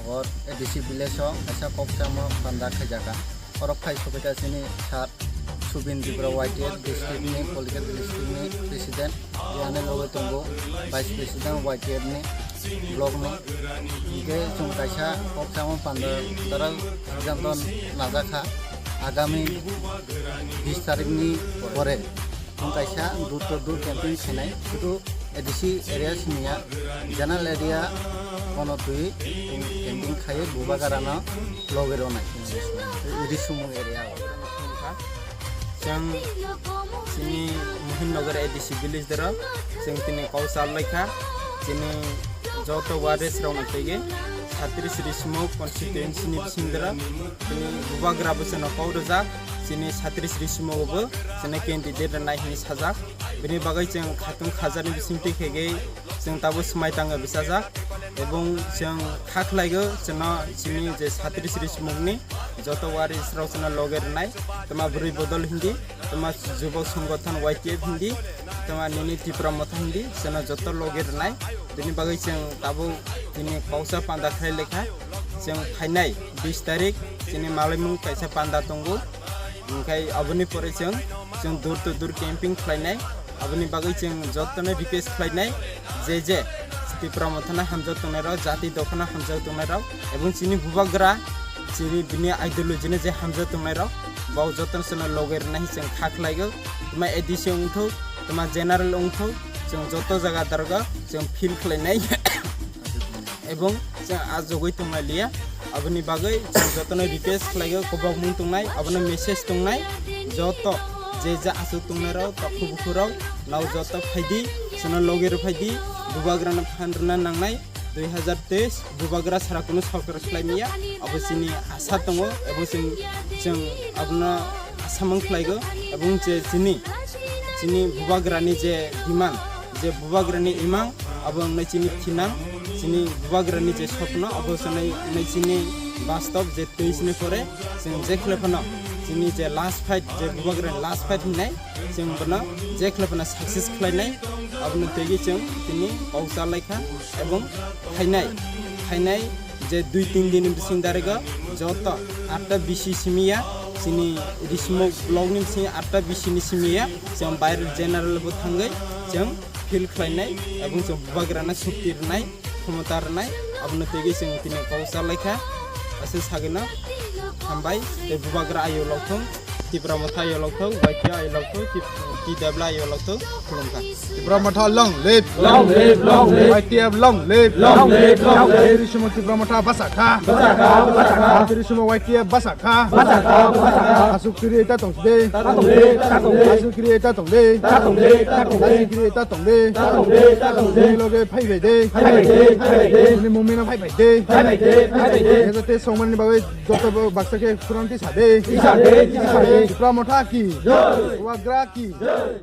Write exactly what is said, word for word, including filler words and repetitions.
Or A D C village o kaisa kok samo panda khaijakha. Oro phai sokha chini sir Subin Tripura Y T F district ni, Kolkata district ni president, yani loge tongo vice president Y T F ni block ni. Hingke chwng kaisa kok samo panda dara siddhanto najakha agami bis tarikh ni pore. Chwng kaisa door to door campaign khainai, sudu A D C area siniya, general area kono twi campaign khaiwi bubagrano loge ronai. Iri sumung area o. Chwng chini Muhinnagar A D C village doro chwng tini kok salaikha, chini joto waris rokno twiwi satris rismuk constituency ni bising doro chini bubagra bwsano kok rwjak, chini satris rismuk bo chini candidate rwnai hinwi sajak. Bini bagwi chwng khatung khajakni bisingtwi khegwi chwng tabuk swmai tangwi bwchajak, ebong chwng kha khlaigo chwngno chini je satris rismukni joto warisrok chwngno loge rwnai, twma bwrwi bodol hindi, twma jubok songgothon Y T F hindi, twma nini Tipra Motha hindi, chwngno joto loge rwnai. Bini bagwi chwng tabuk tini koksa panda khlai lekha, chwng phainai bis tarik chini malaimung kaisa panda tongo, hingkhai aboni pore chwng, chwng door to door camping khlainai. Aboni bagwi chwng jotono request khlainai, je je Tipra Mothano hamjak tongnairok, jati dophano hamjak tongnairok, ebong chini bubagra, chini bini ideology no je hamjak tongnairok, bo jotono chwngno loge rwna hinwi chwng kha khlaigo. Twma A D C wngthok, twma general wngthok, chwng joto jaga darogo chwng feel khlainai. Ebong chwng ajugwi tonglai liya. Aboni bagwi chwng jotono request khlaigo, kobokmung tongnai, abono message tongnai, joto je je aswk tongnairok, takhuk bukhurok, nao joto phaidi, chwngno loge rw phaidi, bubagrano phan rwna nangnai, dui hazar teis bubagra sara kunu sorkar khlai maya, abo chini asa tongo, ebong chwng, chwng abono samung khlaigo, ebong je chini, chini bubagrani je demand, je bubagrani imang, abo wngnai chini thinang, chini bubagrani je sopno, abo wngnai, wngnai chini bastob, je teis ni pore chwng je khle phano chini je last fight, je bubagrani last fight hinai, chwng bono je khle phano success khlainai, abono twiwi chwng tini kok salaikha, ebong phainai, phainai je dui tin din ni bising darigo joto atta B C simiya, chini Rismuk block ni bising atta B C ni simiya, chwng viral general bo thangwi chwng feel khlainai, ebong chwng bubagrano shukti rwnai, khomota rwnai, abono twiwi chwng tini kok salaikha. Aswk sagwino hambai, tei bubagra ayo lokthung. Tipra Motha ayo lokthung, Y T F ayo lokthung, T W ayo lokthung, khulumkha. Tipra Motha long live. Long live, long live. Y T F long live. Long live, long live. Iri sumo Tipra Motha basa kha. Basa kha, basa kha. Iri sumo Y T F basa kha. Basa kha, basa kha. Aswk kiri ta tong de. Ta tong de, ta tong de. Aswk kiri ta tong de. Ta tong de, ta tong de. Aswk kiri ta tong de. Ta tong de, ta tong de. Ni loge phai bai de. Phai bai de, phai bai de. Ni mumina phai bai de. Phai bai de, phai bai de. Ejate songmani bagwi joto baksa khe khurang tisa de. Tisa de, tisa de. Tipra Motha ki. Jai. Bubagra ki. Jai.